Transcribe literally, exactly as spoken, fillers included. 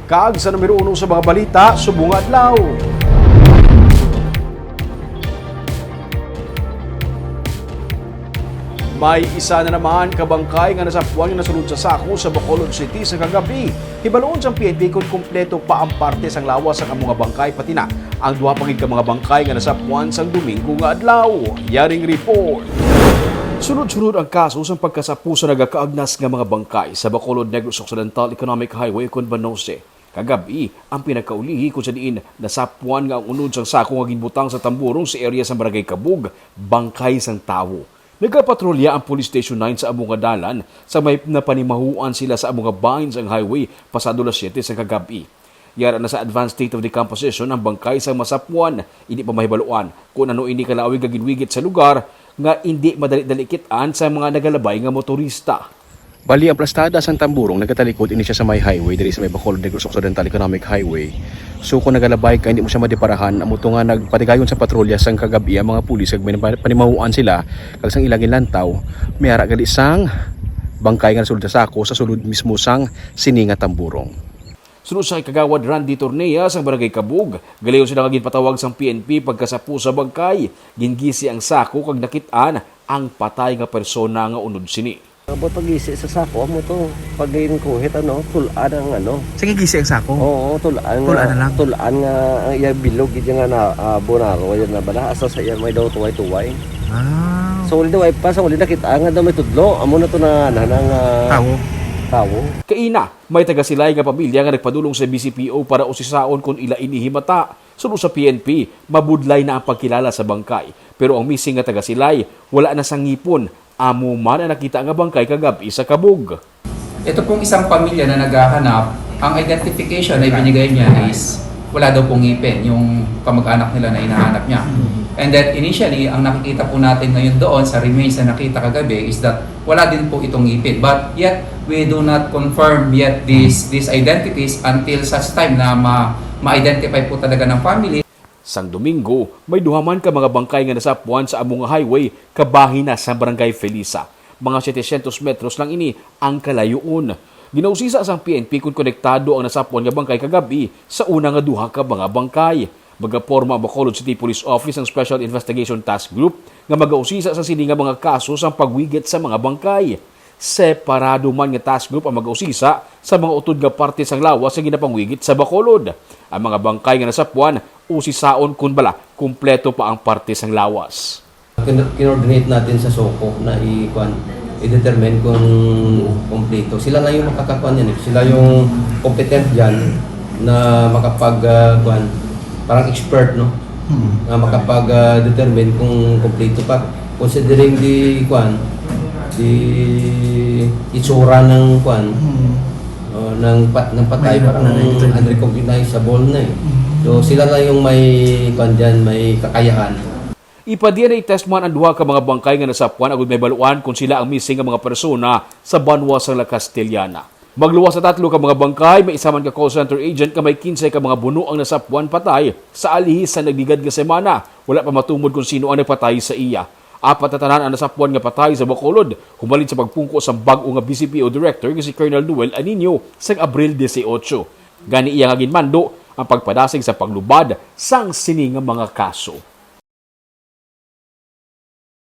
Kag sa numero uno sa mga balita subong nga adlaw. May isa na naman ka bangkay nga nasapwan nga nasulod sa sako sa Bacolod City sa kagab-i. Hibaluon sang P N P kon kompleto pa ang parte sang lawas sang amo nga bangkay, pati na ang duha pa gid ka mga bangkay nga nasapwan sang Domingo nga adlaw. Yaring report. Sunod-sunod ang kaso sang pagkasapo sa nagakaagnas nga mga bangkay sa Bacolod Negros Occidental Economic Highway ukon Banose. Kagab-i ang pinakaulihi, kung sa diin nasapwan nga ang unod sang sako nga ginbutang sa tamburong sa area sa Barangay Kabug, bangkay sang tawo. Nagapatrolya ang Police Station nine sa amo nga dalan sa may napanimahuan sila sa amo nga bahin sang highway pasado las siyete sa kagab-i. Yara na sa advanced state of decomposition ang bangkay sang masapwan. Hindi pa mahibaluan kung ano ini kalawig nga ginwigit sa lugar nga hindi madali-dali kit-an sa mga nagalabay nga motorista. Bali, ang plastada sang tamburong nagatalikod ini siya sa may highway diri sa may Bacolod Negros Occidental Economic Highway. So kung nagalabay ka, hindi mo siya madiparahan. Amo to nga nagpatigayon sa patrolya sang kagab-i ang mga pulis kag may panimahuan sila, kag sang ilang ginlantaw, may ara gali sang bangkay nga nasulod sa sako sa sulod mismo sang sini nga tamburong. Suno sa kay Kagawad Randy Tornea sang Barangay Kabug, galiyon sila nga ginpatawag sang P N P pagkasapo sa bangkay. Gingisi ang sako kag nakit-an ang patay nga persona nga unod sini. Abot pag-isi sa sako, amo to. Pag ginkuhit, ano, tul-an ang, ano. Sa gigisi ang sako? Oo, tul-an nga, Tul-an na lang? Tul-an nga ang iya bilog, gid nga na, ah, bonaro, yan na bala, asa sa iya may daw tuway-tuway. Ah. Sa uli daw, ay pa, sa uli nakita nga daw may tudlo, amo na to na, na, na nga Tawo. Tawo. Kaina, may taga-Silay nga pamilya nga nagpadulong sa B C P O para usisaon kon ila ini himata. Suno sa P N P, mabudlay na ang pagkilala sa bangkay, pero ang missing nga taga-Silay wala na sangipon. Amo man ang nakita nga bangkay kagab-i sa Kabug. Ito pong isang pamilya na naghahanap, ang identification na ibinigay niya is wala daw pong ngipin yung kamag-anak nila na hinahanap niya. And then initially, ang nakikita po natin ngayon doon sa remains na nakita kagabi is that wala din po itong ngipin. But yet, we do not confirm yet these, these identities until such time na ma, ma-identify po talaga ng family. Sang Domingo, may duha man ka mga bangkay nga nasapwan sa amo nga highway kabahin na sa Barangay Felisa. Mga setecientos metros lang ini ang kalayoon. Ginausisa sang P N P kon konektado ang nasapwan nga bangkay kagab-i sa una nga duha ka mga bangkay. Magaporma ang Bacolod City Police Office sang Special Investigation Task Group nga magausisa sa sini nga mga kaso sang pagwigit sa mga bangkay. Separado man nga task group ang mag-usisa sa mga utod nga parte sang lawas nga ginapangwigit sa Bacolod. Ang mga bangkay nga nasapwan, usisaon kon bala kumpleto pa ang parte sang lawas. Kin-, kinordinate natin sa SOCO na i-, kwan, i-determine kung kumpleto. Sila na yung makakakuan yan eh. Sila yung competent dyan na makapag, ah, kwan, parang expert, no? Hmm. Na makapag, ah, determine kung kumpleto pa. Considering the, kwan, the itsura ng, kwan, Hmm. uh, ng pa-, ng patay, Mahirap parang na rin ito. Unrecognizable na eh. Hmm. So, sila lang yung may, kwan dyan, may kakayahan. Ipa-D N A test man ang duha ka mga bangkay nga nasapwan agud mahibaluan kon sila ang missing nga mga persona sa banwa sang La Castellana. Magluwas sa tatlo ka mga bangkay, may isa man ka call center agent nga may kinse ka mga buno ang nasapwan patay sa alihi sa nagligad nga semana. Wala pa matumod kon sino ang nagpatay sa iya. Apat na tanan ang nasapwan nga patay sa Bacolod, humalin sa pagpungko sang bag-o nga B C P O director nga si Colonel Noel Anino sang Abril dieciocho. Gani iya nga ginmando ang pagpadasig sa paglubad sang sini nga mga kaso.